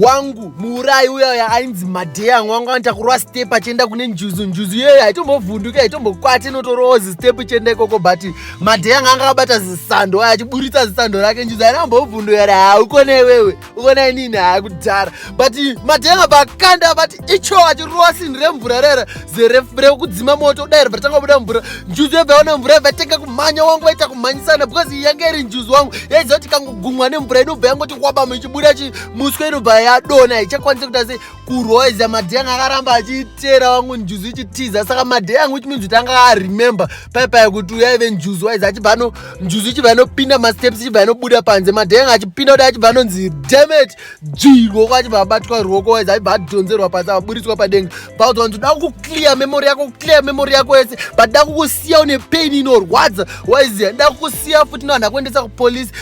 Wangu, muurayi uya ainzi Madheyang wangu anoita kurova step achienda kune njuzu. Njuzu iyoyo haitombovhunduki, haitombokwaati, inotorovawo zistep ichienda ikoko, but Madheyang anga akabata zisando aya, achiburitsa zisando rake. Njuzu haina kumbovhunduka. Ri ha, ukona iwewe, ukona inini, haakudhara. But Madheyang pakanda, but icho achirova sinhi remvura rera rekudzima moto dai ribva ratanga kubuda mvura. Njuzu yobva yaona mvura, yobva yatenga kumhanya. Wangu, vaita kumhanyisana because yange iri njuzu wangu, yaiziva kuti ikangogumwa nemvura inobva yangoti kwabama, ichibuda chimuswe, inobva yadonha, ichakwanisa kuita sei kurwaiza. Madheyang akaramba achiitera wangu, njuzu ichitiza. Saka Madheyang, which means kuti anga aremember paipai kuti uyaive njuzu waiza, achibva ano njuzu ichibva yanopinda masteps, ichibva yanobuda panze. Madheyang achipinda kudai, achibva anonzi, "Dammit!" Dzvi, ruoko, achibva abatwa ruoko waiza, achibva adhonzerwa pasi, aburitswa padenga. Paudzwa kunzi, "Da kuclear memory yako, clear memory yako yese, but da kukusiya une pain inorwadza." Waiziya, "Nda kukusiya futi nohanhu akuendesa kupolisi."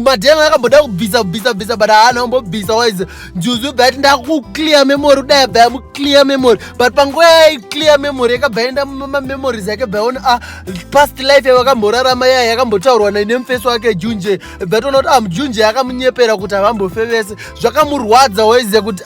Madheyang akamboda kubvisa, bvisa, bvisa, but haana kumbobvisa. Waiziya, njuzu ibva yati, "Ndakuclear memory." Kudai abva yamuclear memory, but panguva yaiclear memory, yakabva yaenda mumamemories yake, bva yaona past life yavakamborarama yaya yakambotaurwa nemufesi wake Junje. Bva toona kuti Junje akamunyepera kuti havambofe vese. Zvakamurwadza. Waiziya kuti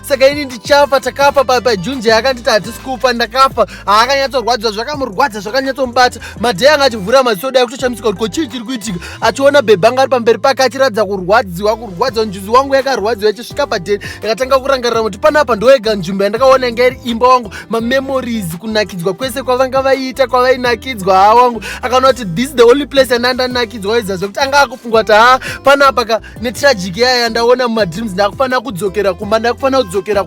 saka ini ndichafa, takafa paJunje akanditi hatisi kufa, ndakafa. Haakanyatsorwadziwa, zvakamurwadza, zvakanyatsomubata. Madhei anga achivhura maziso dai, kutoshamisika kuti ko chii chiri kuitika. Achiona bhebhi anga ari pamberi pake achiratidza kurwadziwa, kurwadziwa. Njuzu wangu yakarwadziwa. Ichisvika padheni, yakatanga kurangarira kuti panapa ndoega nzvimbo yandakaona yanga iri imba wangu, mamemories, kunakidzwa kwese kwavanga vaiita, kwavainakidzwa. Ha, wangu, akaona kuti this is the only place yandandanakidzwa. Waiziva, zvekuti anga akufunga kuti ha, panapa ka netragic yaya yandaona mumadreams, ndakufanira kudzokera kumba, ndakufanira kudzokera.